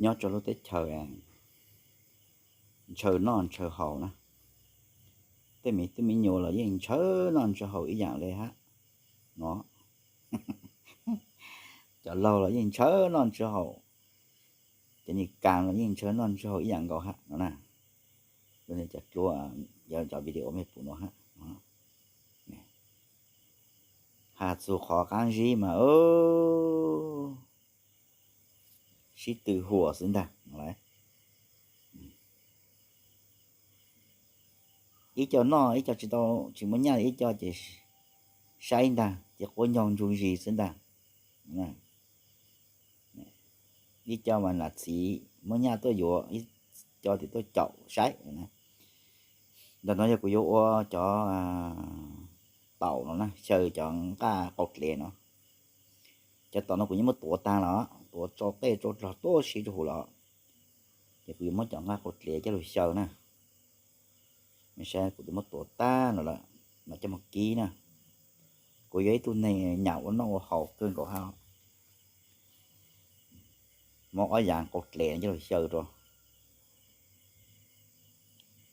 Nyob rau lub teb chaws ntshaw noj ntshaw haus na, tej me tub me nyuam los yeej ntshaw noj ntshaw haus ib yam li hab no. Cov laug los yeej ntshaw noj ntshaw haus, cov nyuam kas los yeej ntshaw noj ntshaw haus ib yam nkaus hab no na. Cov dluab, cov video mej pum no hab, has txug qhov qaab zib mas sib tw huam xwb ntag. Ib co noj ib co tsis tau, tsis muaj nyaj, ib co ces saib ntag ces quab nyoog ntsuj zis xwb ntag. Ib co mas nam txiv muaj nyaj tuaj yuav, ib co ces tuaj caum saib. Ntawm no yog kuv yuav ua cov taum no na, xyaw cov nqaj qau dlev no. Cov taum no kuv yeej muab tuav taag lawm, tuav tsau qej tsau dlog tuab si rau huv lawm, ces kuv yuav muab cov nqaj qau dlev coj lug xyaw na. Mej saib kuv twb muab tuav tag no lawm, mas coj moog kib na. Kuv yog ib tug neeg nyam ua noj ua haus kawg nkaus hab. Muab ob yaav qau dlev coj lug xyaw rau,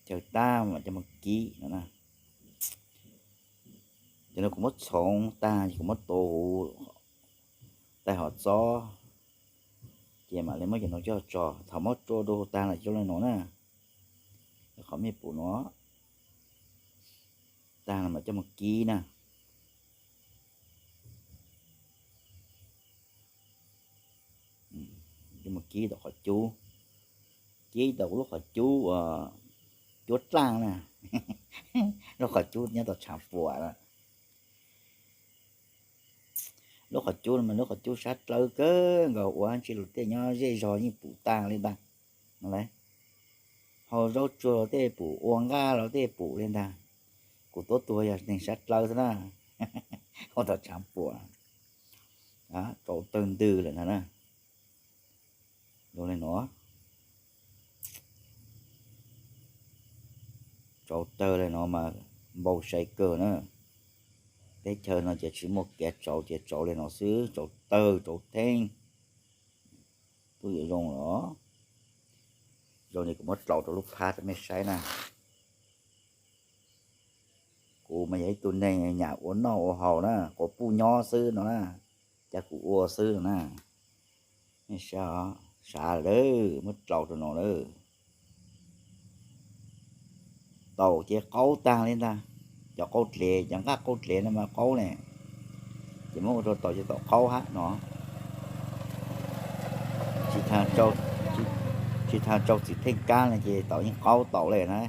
xyaw tag mas coj moog kib no na. Cov no kuv muab txhoov tag ces kuv muab tuav huv tais hov txob, ces mam li muab cov no coj tso. Thaum muab rua rau tag lawm zoo le nuav na, qhov mej pum no tag no mas coj moog kib na. Coj moog kib tau qhov cub, kib tau kuv lub qhov cub uas cuab dlaaj na. Lub qhov cub nyob tau tshaav puam na. Lub qhov cub no mas lub qhov cub sab dlawb kawg nkaus, ua dlaab tsi lug tej nyob zej zog yeej pum tag li ntag. Hau zaub tsuag los tej pum, ua nqaj los tej pum li ntag. Kuv tuab tug yog neeg sab dlawb xwb na, ua tau tshaav puam, tsau tawg ntws lawm ntag na. Zoo le nuav, tsau tawg le nuav mas npau sai kawg na. Teb chaws no ces tsis muaj kev tsau, ces tsau le nuav xwb, tsau tawg tsau theeb. Tub yuav zoo los, zoo li kuv muab dlau rau lub phab rau mej saib na. Kuv mas yog ib tug neeg nyam ua noj ua haus na, quas puj nyob xwb no na, cas kuv ua xwb no na. Mej saib, sav lawm, muab dlau rau no lawm. Taum ces qaub tag li ntag. Cov qau dlev, cov nqaj qau dlev no mas qaub ne, ces muab ua rau taum ces taum qaub hab no. Tsis tas rau txiv theej kab no ces taum yeej qaub taum le na.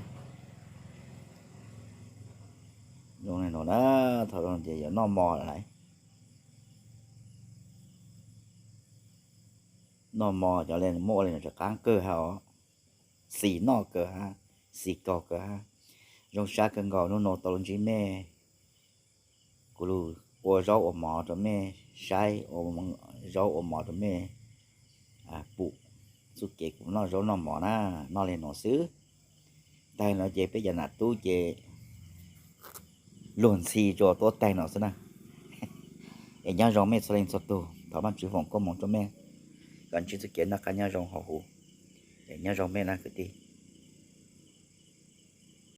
Zoo le nuav na, thaum zoo ces yuav noj mov lawm lauj. Noj mov cov le muab ua le nuav rov qaab kawg hab os. Xis noj kawg hab, xis kaug kawg hab. Zoo sab kawg nkaus, nub nua tau lug ntsib mej, kuv lug ua zaub ua mov rau mej saib, ua zaub ua mov rau mej pum. Txuj kev kuv noj zaub noj mov na, noj le nuav xwb. Taig no ces peb cov nam tub ces luag ntxhi rua tuab taig no xwb na. Es nyob zoo mej txhua leej txhua tug, thov Vaajtswv foom koob moov rua mej, kom ntsib txuj kev noj qab nyob zoo hauv huv. Es nyob zoo mej na kwv tij.